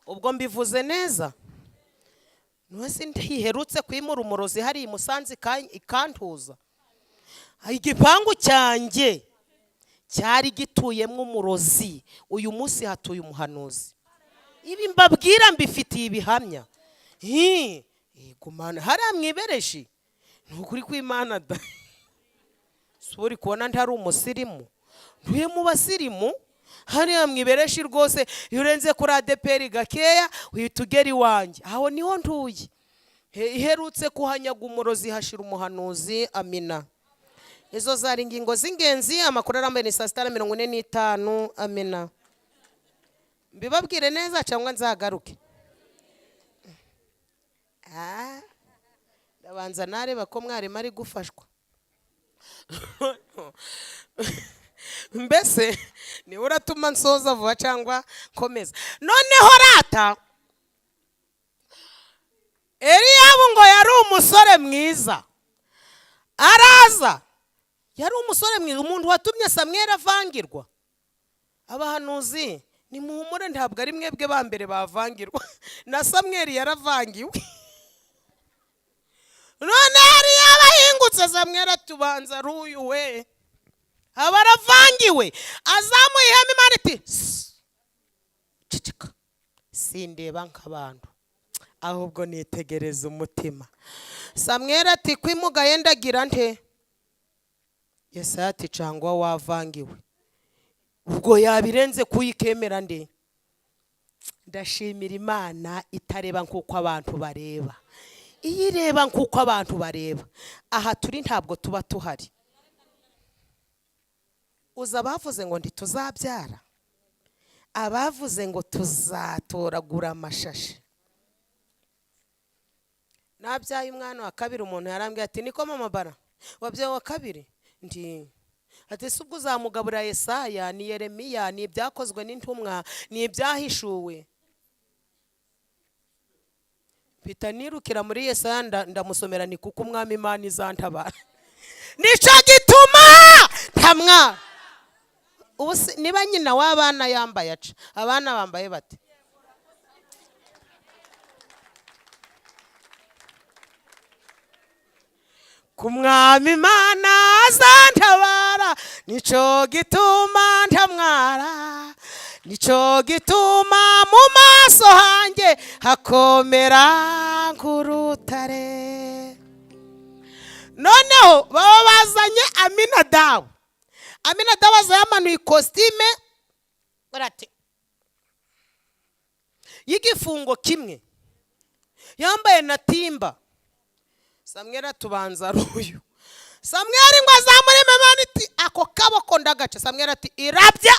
Ubwo mbivuze neza? Ntose ntiherutse kwimura umurozi hariya i Musanze ikantuza. Igipangu cyanjye cyari gituyemo umurozi, uyu munsi hatuye umuhanuzi. Ibi mbabwira mbifitiye ibihamya. Gumana hariya mwibereshi, ni ukuri kw'Imana da. Si uri kubona ntari umusirimu? Ntuye mu basirimu hariya mwibereshi rwose. Iyo urenze kuri ADEPR gakeya uhita ugera iwanjye, aho niho ntuye. Iherutse kuhanyaga umurozi hashira umuhanuzi. Amina. Izo zari ingingo z'ingenzi. Amakuru arambuye ni saa 6:45. Amina. Mbibabwire neza cyangwa nzagaruke? Ndabanza nareba ko mwarimu ari gufashwa. Mbese niwe uratuma nsoza vuba cyangwa nkomeza? Noneho rata Eliyabu ngo yari umusore mwiza, araza yari umusore mwiza, umuntu watumye Samweli avangirwa. Abahanuzi nimuhumure, ntabwo ari mwebwe ba mbere bavangirwa, na Samweli yaravangiwe. None hariya abahingutse Samweli atubanza ari uyu we, aba aravangiwe, azamuye ihema. Imana iti: "Ceceka, sindeba nk'abantu, ahubwo nitegereza umutima." Samweli ati: "Kwimugaye ndagira nte?" Yesaya ati: "Cangwa wavangiwe." Ubwo yabirenze kuyikemera nde? Ndashimira Imana itareba nk'uko abantu bareba. Iyo ireba nk'uko abantu bareba, aha turi ntabwo tuba tuhari. Uza abavuze ngo ntituzabyara, abavuze ngo tuzatoragura amashashi. Nabyaye umwana wa kabiri, umuntu yarambwiye ati: "Niko mama bara, wabyaye wa kabiri?" Ndi ati: "Si ubwo uzamugaburira Yesaya, ni Yeremiya, ni ibyakozwe n'intumwa, ni ibyahishuwe?" Mpita nirukira muri Yesaya, ndamusomera, ni kuko Umwami Imana izantabara, nicyo gituma ntamwara. Ubu niba nyina w'abana yambaye aca, abana bambaye bate? Ku Mwami Imana azantabara, nicyo gituma ntamwara, nicyo gituma mu maso hanjye hakomera nk'urutare. Noneho baba bazanye Aminadabu. Aminadabu aza yamanuye ikositime barate y'igifungo kimwe, yambaye na timba. Samweli atubanza ari uyu. Samweli ngo azamure, Imana iti: "Ako kaboko ndagaca." Samweli ati: "Irabya."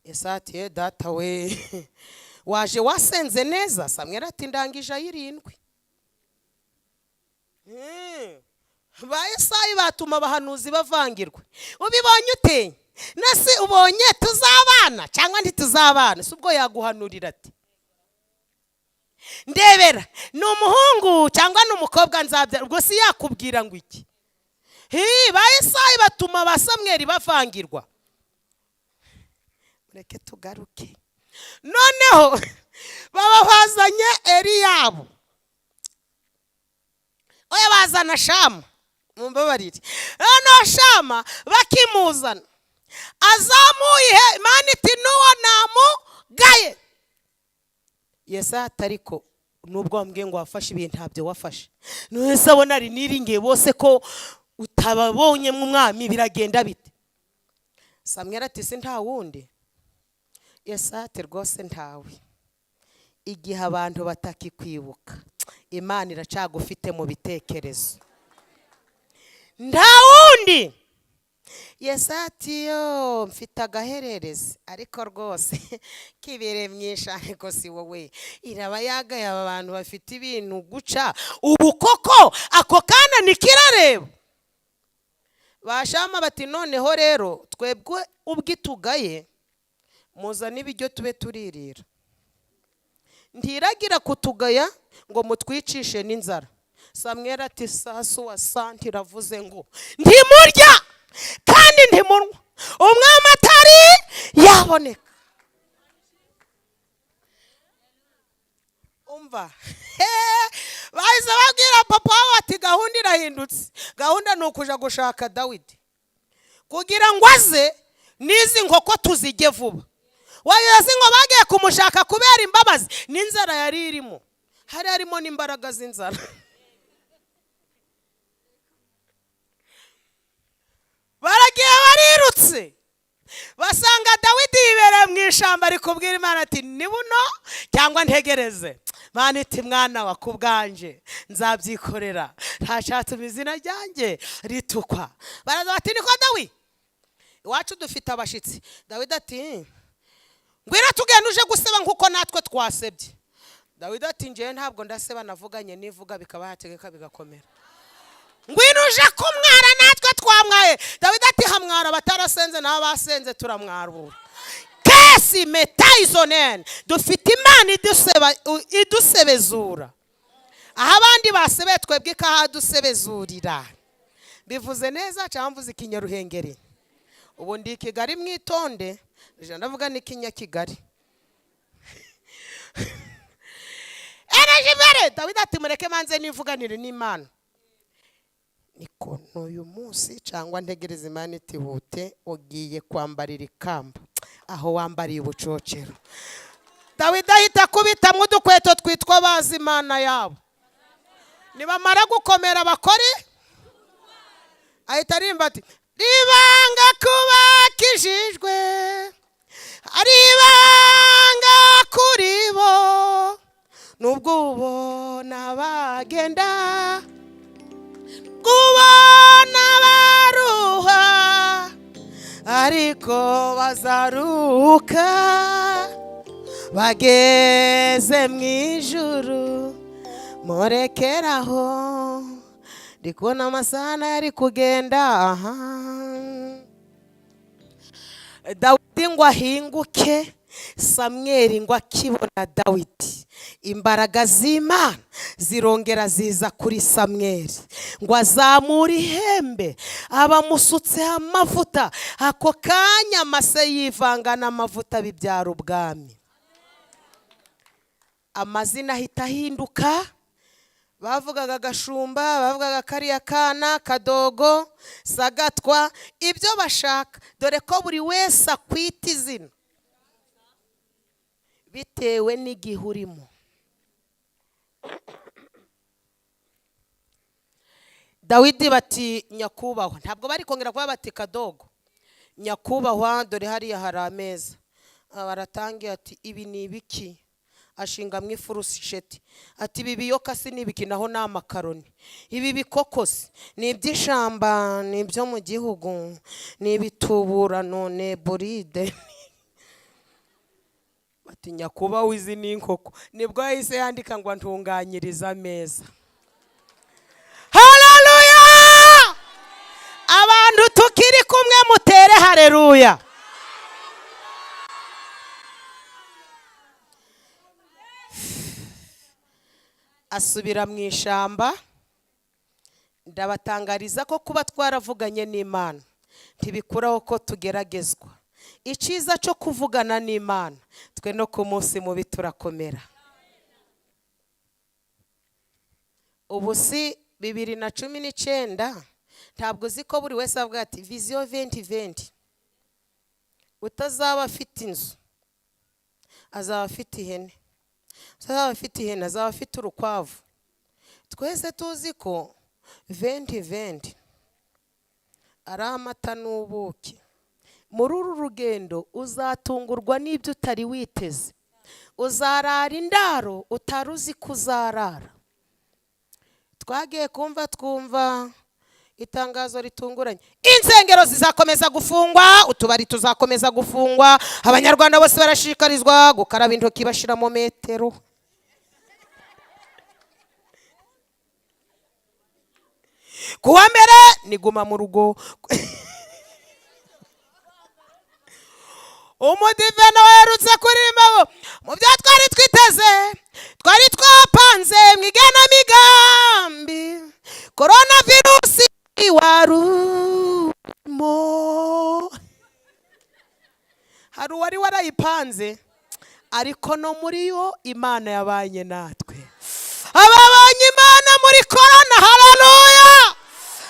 Yesaya ati: "Ye data we, waje wasenze neza?" Samweli ati: "Ndangije ay'irindwi." Ba Esayi batuma abahanuzi bavangirwa. Ubibonye ute? Nase ubonye tuzabana cyangwa ntituzabana? Si ubwo yaguhanurira ati: "Ndebera, ni umuhungu cyangwa ni umukobwa nzabyara?" Ubwo si yakubwira ngo iki? Ba Esayi batuma ba Samweli bavangirwa. Mureke tugaruke. Noneho baba bazanye Eliyabu, oya, bazana Shama, mumbabarire. Noneho Shama bakimuzana azamuye ihe, Imana iti: "N'uwo namugaye." Yesaya ati: "Ariko nubwo wambwiye ngo wafashe ibintu, ntabyo wafashe. None abona ari niringiye bose ko utababonye mw'umwami, biragenda bite?" Samweli ati: "Si nta wundi?" Yesaya ati: "Rwose ntawe." Igihe abantu batakikwibuka, Imana iracagufite mu bitekerezo. Nta wundi. Yesaya ati: "Yo, mfite agahererezi ariko rwose kibereye mwinshi, ariko si wowe iraba yagaye aba bantu bafite ibintu guca ubu koko." Ako kana ntikirareba. Bashama bati: "Noneho rero twebwe ubwo itugaye, muzane ibiryo tube turirira, ntiragira kutugaya ngo mutwicishe n'inzara." Samweri ati: "Sasu wa santi iravuze ngo ntimurya kandi ntimunywa umwami atari yaboneka." Umva, bahise babwira papa wabo ati: "Gahunda irahindutse, gahunda ni ukuja gushaka Dawidi kugira ngo aze n'izi nkoko tuzijye vuba." Wayoze ngo bagiye kumushaka kubera imbabazi n'inzara yari irimo, hari harimo n'imbaraga z'inzara. Baragiye, barirutse, basanga Dawidi yibereye mu ishyamba, ari kubwira Imana ati: "Ni buno cyangwa ntegereze?" Imana iti: "Mwana wa, ku bwanjye nzabyikorera, ntacyatuma izina ryanjye ritukwa." Baraza bati: "Niko Dawi, iwacu dufite abashyitsi." Dawidi ati: "Ngwino tugenda uje guseba nk'uko natwe twasebye." Dawidi ati: "Njyewe ntabwo ndaseba, navuganye nivuga bikaba yategeka bigakomera." "Ngwino uje kumwara, natwe twamwaye." Dawidi ati: "Hamwara abatarasenze, nabo basenze turamwarura." Kesi metayizonene, dufite Imana idusebezura aho abandi basebeye, twebwe ikahadusebezurira. Bivuze neza cyangwa mvuze ikinyaruhengeri? Ubu ndi i Kigali, mwitonde, ndavuga n'ikinyakigali. Ereje Dawidi ati: "Mureke manze nivuganire n'Imana, niko n'uyu munsi cyangwa ntegereze?" Imana itihute, ugiye kwambarira ikamba aho wambariye ubucocero. Dawidi ahita akubitamo udukweto twitwa bazi Imana yabo, nibamara gukomera bakore. Ahita arimba ati: "Ribanga kubakijijwe, ari ibanga kuri bo, nubwo ubona bagenda, kubona baruha, ariko bazaruka bageze mu ijuru." Murekeraho, ndi kubona amasaha nayo ari kugenda. Aha Dawidi ngo ahinguke, Samweri ngo akibona Dawidi, imbaraga z'Imana zirongera ziza kuri Samweri, ngo azamure ihembe, abamusutseho amavuta. Ako kanya amase yivanga n'amavuta bibyara ubwami, amazina ahita ahinduka. Bavugaga Gashumba, bavugaga kariya kana Kadogo, Sagatwa, ibyo bashaka, dore ko buri wese akwita izina bitewe n'igihe urimo. Dawidi bati: "Nyakubahwa." Ntabwo bari kongera kuba bati Kadogo. "Nyakubahwa, dore hariya hari ameza." Baratangiye ati: "Ibi ni ibiki?" Ashingamo ifurusheti ati: "Ibi biyoka si ni ibiki? Naho ni amakaroni. Ibi bikokosi ni iby'ishamba, ni ibyo mu gihugu, ni ibituburano, ni buride." Bati: "Nyakubahwa, izi ni inkoko." Nibwo yahise yandika ngo: "Ntunganyiriza ameza." Haleluya! Abantu tukiri kumwe mutere haleluya. Asubira mu ishyamba. Ndabatangariza ko kuba twaravuganye n'Imana ntibikuraho ko tugeragezwa. Icyiza cyo kuvugana n'Imana, twe no ku munsi mubi turakomera. Ubu si 2019? Ntabwo uzi ko buri wese avuga ati: "Vision 2020"? Utazaba afite inzu azaba afite ihene, utazaba afite ihene azaba afite urukwavu. Twese tuzi ko 2020 ari amata n'ubuki. Muri uru rugendo uzatungurwa n'ibyo utari witeze. Uzarara indaro utari uzi ko uzarara. Twagiye kumva twumva itangazo ritunguranye: insengero zizakomeza gufungwa, utubari tuzakomeza gufungwa, Abanyarwanda bose barashishikarizwa gukaraba intoki bashyiramo metero. Kuwa mbere ni guma mu rugo. Umudive nawe aherutse kuririmba ngo mu byo twari twiteze, twari twapanze mu igenamigambi, korona virusi warurimo. Hari uwari warayipanze, ariko no muri yo Imana yabanye natwe. Ababonye Imana muri korona, haleluya!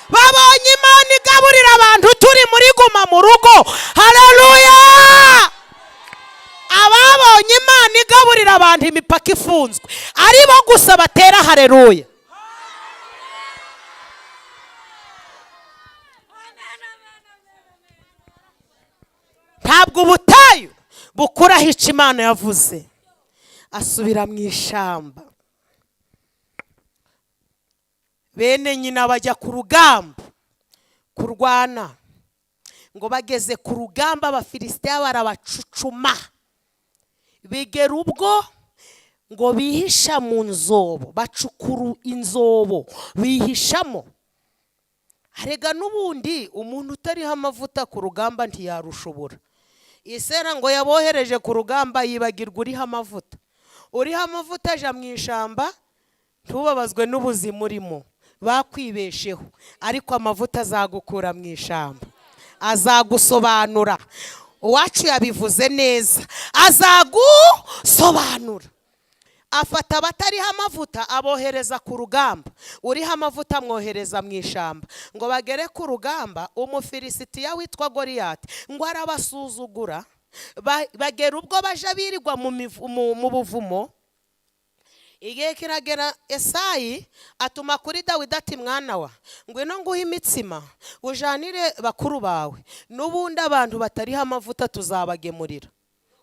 Babonye Imana igaburira abantu turi muri guma mu rugo, haleluya! Ababonye Imana igaburira abantu imipaka ifunzwe, aribo gusa batera haleluya. Ntabwo ubutayu bukuraho icyo Imana yavuze. Asubira mu ishyamba, bene nyina bajya ku rugamba kurwana. Ngo bageze ku rugamba, Abafilisitiya barabacucuma, bigera ubwo ngo bihisha mu nzobo, bacukura inzobo bihishamo. Harega n'ubundi umuntu utariho amavuta ku rugamba ntiyarushobora. Isera ngo yabohereje ku rugamba yibagirwa uriho amavuta. Uriho amavuta aja mu ishyamba, ntubabazwe n'ubuzima urimo, bakwibesheho, ariko amavuta azagukura mu ishyamba, azagusobanura. Uwacu yabivuze neza, azagusobanura. Afata abatariho amavuta abohereza ku rugamba, uriho amavuta amwohereza mu ishyamba. Ngo bagere ku rugamba, Umufilisitiya witwa Goriyati ngo arabasuzugura, bagera ubwo baja birirwa mu buvumo. Igihe kiragera, Esayi atuma kuri Dawidi ati: "Mwana wa, ngwino nguhe imitsima ujanire bakuru bawe, n'ubundi abantu batariho amavuta tuzabagemurira."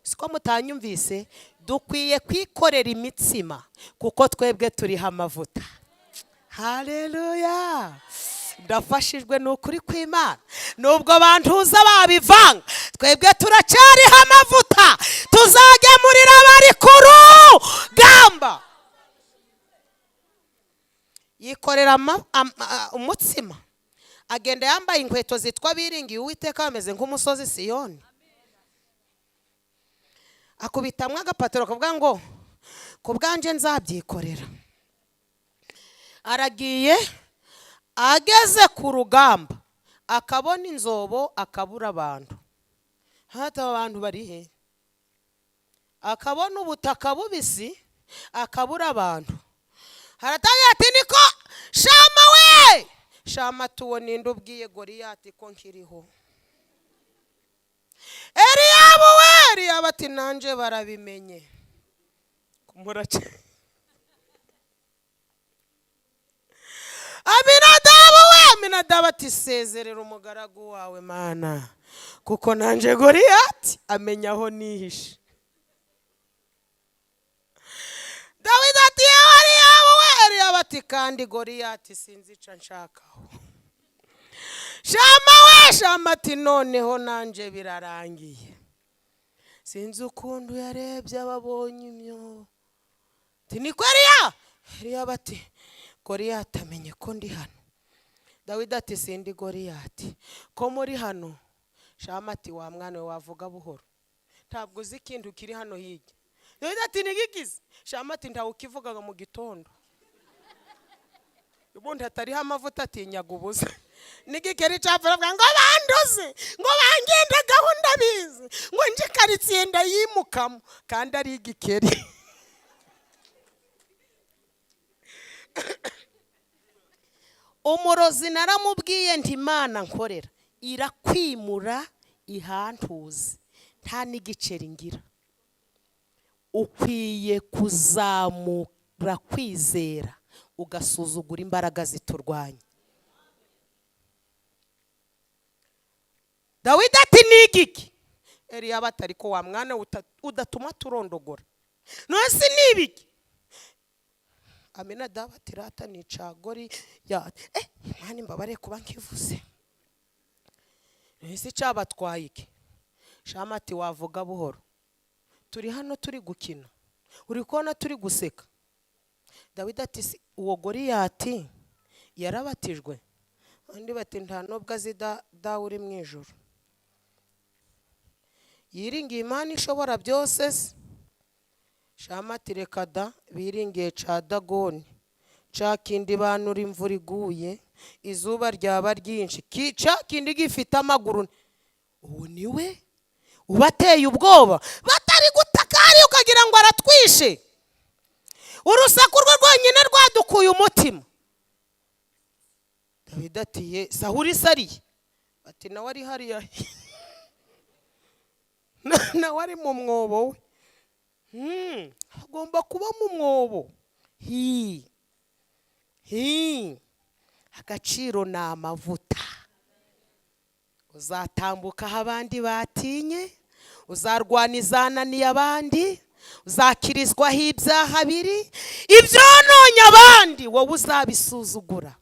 Siko mutanyumvise? Dukwiye kwikorera imitsima kuko twebwe turiho amavuta. Haleluya! Ndafashijwe, ni ukuri kw'Imana. Nubwo bantuza babivanga, twebwe turacyariho amavuta, tuzagemurira abari ku rugamba. Yikorera umutsima, agenda yambaye inkweto zitwa "Biringiye Uwiteka bameze nk'umusozi Siyoni". Akubitamwo agapataro kavuga ngo "Ku bwanjye nzabyikorera". Aragiye, ageze ku rugamba akabona inzobo, akabura abantu. Hata aba bantu bari he? Akabona ubutaka bubisi, akabura abantu. Haratangira ati: "Niko Shama we!" Shama tuwo ninde ubwiye Goriyati ko nkiriho? "Eliyabu we!" Eliyabu ati: "Nanjye barabimenye." Murace. "Aminadabu we!" Aminadabu ati: "Sezerera umugaragu wawe Mana, kuko nanjye Goriyati amenya aho nihishe." Dawidi ati: "Yewe Eliyabu we!" Eliyabu ati: "Kandi Goriyati sinzi icyo nshakaho." "Shama we!" Shama ati: "Noneho nanjye birarangiye." Sinzi ukuntu yarebye ababonye imyobo. Ati: "Niko Eliya!" Eliya ati: "Goriyati amenye ko ndi hano." Dawidi ati: "Sindi Goriyati, ko muri hano?" Shama ati: "Wa mwana we, wavuga buhoro, ntabwo uzi ikintu kiri hano hirya." Dawidi ati: "Ntigikize." Shama ati: "Ntawe ukivugaga mu gitondo." Ubundi hatariho amavuta atinyaga ubusa n'igikeri cyapfa, aravuga ngo bandoze, ngo bangende gahunda bizi, ngo nje karitsiye ndayimukamo kandi ari igikeri. Umurozi naramubwiye nti: "Imana nkorera irakwimura ihantuze, nta n'igiceri ngira. Ukwiye kuzamura kwizera, ugasuzugura imbaraga ziturwanya." Dawidi ati: "Ni igiki?" Eliya ati: "Ariko wa mwana udatuma turondogora." None ni ibiki? Aminadabu ati: "Rata ni cagori ya Imana imbabare kuba nkivuze. Ese cyabatwaye iki?" Shama ati: "Wavuga buhoro, turi hano turi gukina, uri kubona turi guseka." Dawidi ati: "Si uwo Goriyati yarabatijwe?" Undi bati: "Nta nubwo azi Dawe uri mu ijuru, yiringiye Imana ishobora byose se." Shama ati: "Reka da, biringiye ca Dagoni, ca kindi banura imvura iguye, izuba ryaba ryinshi, ca kindi gifite amaguru. Uwo niwe ubateye ubwoba, batari gutaka hariya ukagira ngo aratwishe. Urusaku rwe rwonyine rwadukuye umutima." Dawidi ati: "Ye, Sahuri isariye?" Ati: "Nawe ari hariya, nawe ari mu mwobo we." Agomba kuba mu mwobo. Hi hi, agaciro ni amavuta. Uzatambuka aho abandi batinye, uzarwana izananiye abandi, uzakirizwaho ibyaha biri, ibyononye abandi wowe uzabisuzugura.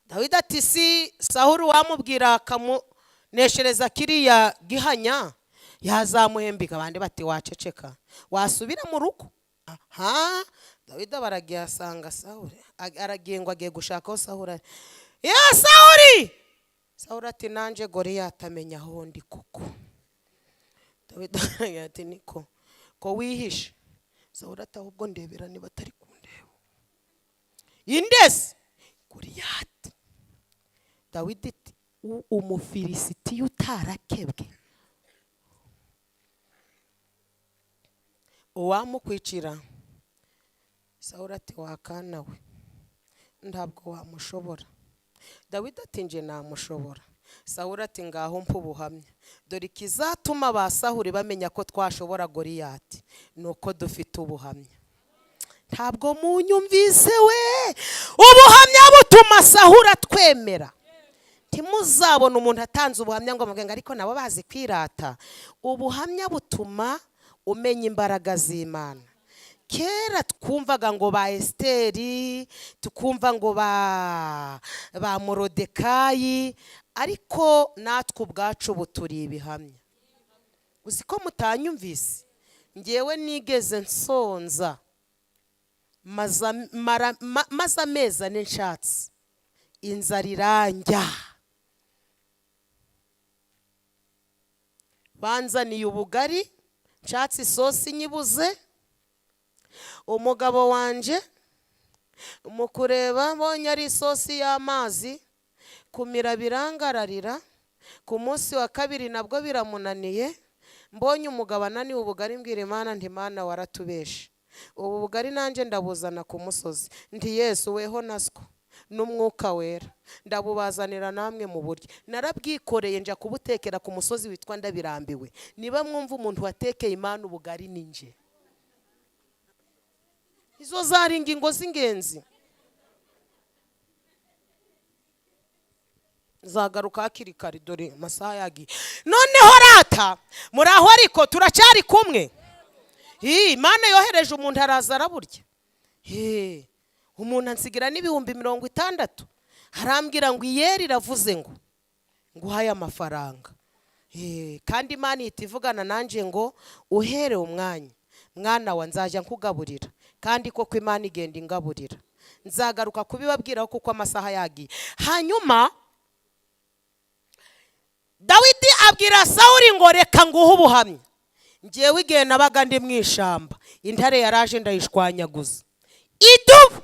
Dawidi ati: "Si Sahuri wamubwira akamuneshereza kiriya gihanya, yazamuhembika?" Abandi bati: "Waceceka, wasubira mu rugo." Aha Dawidi aba aragiye, asanga Sahuri aragiye ngo agiye gushaka aho Sahuri ari. "Ya Sahuri!" Sahuri ati: "Nanjye Goriyati amenya aho ndi kuko." Dawidi aragira ati: "Niko ko wihishe?" Sahuri ati: "Ahubwo ndebera niba atari kundeba." "Indese Goriyati." Dawidi ati: "Umufilisitiya utarakebwe, uwamukwicira?" Sawuri ati: "Wakana we, ntabwo wamushobora." Dawidi ati: "Nje namushobora." Sawuri ati: "Ngaho mpa ubuhamya. Dore ikizatuma ba Sahuri bamenya ko twashobora Goriyati ni uko dufite ubuhamya." Ntabwo munyumvise we! Ubuhamya butuma Sahuri atwemera. Ntimuzabona umuntu atanze ubuhamya ngo muvuge ngo: "Ariko nabo bazi kwirata." Ubuhamya butuma umenya imbaraga z'Imana. Kera twumvaga ngo ba Esiteri, tukumva ngo ba Morodekayi, ariko natwe ubwacu ubu turi ibihamya. Uzi ko mutanyumvise? Ngewe nigeze nsonza, maze amezi 4 nshatse, inzara irangya. Banzaniye ubugari, nshatse isosi nyibuze. Umugabo wanje mu kureba mbonye ari isosi y'amazi, kumira birangararira. Ku munsi wa kabiri nabwo biramunaniye. Mbonye umugabo ananiwe ubugari, mbwira Imana nti: "Mana, waratubeshe, ubu bugari nanjye ndabuzana ku musozi." Nti: "Yesu weho naswo n'Umwuka Wera, ndabubazanira namwe mu buryo." Narabwikoreye nja kubutekera ku musozi witwa Ndabirambiwe. Niba mwumva umuntu watekeye Imana ubugari, ni nje. Izo zari ingingo z'ingenzi, nzagaruka hakiri kare, dore amasaha yagiye. Noneho rata muri aho, ariko turacyari kumwe. Imana yohereje umuntu araza araburya. Umuntu ansigira n'60,000, arambwira ngo iyeri iravuze ngo nguhaye amafaranga. Kandi Imana ihita ivugana nanjye ngo: "Uhere umwanya, mwana wa, nzajya nkugaburira." Kandi koko Imana igenda ingaburira. Nzagaruka kubibabwiraho kuko amasaha yagiye. Hanyuma Dawidi abwira Sawuri ngo: "Reka nguhe ubuhamya. Ngewe igihe nabaga ndi mu ishyamba, intare yaraje ndayishwanyaguza, idubu."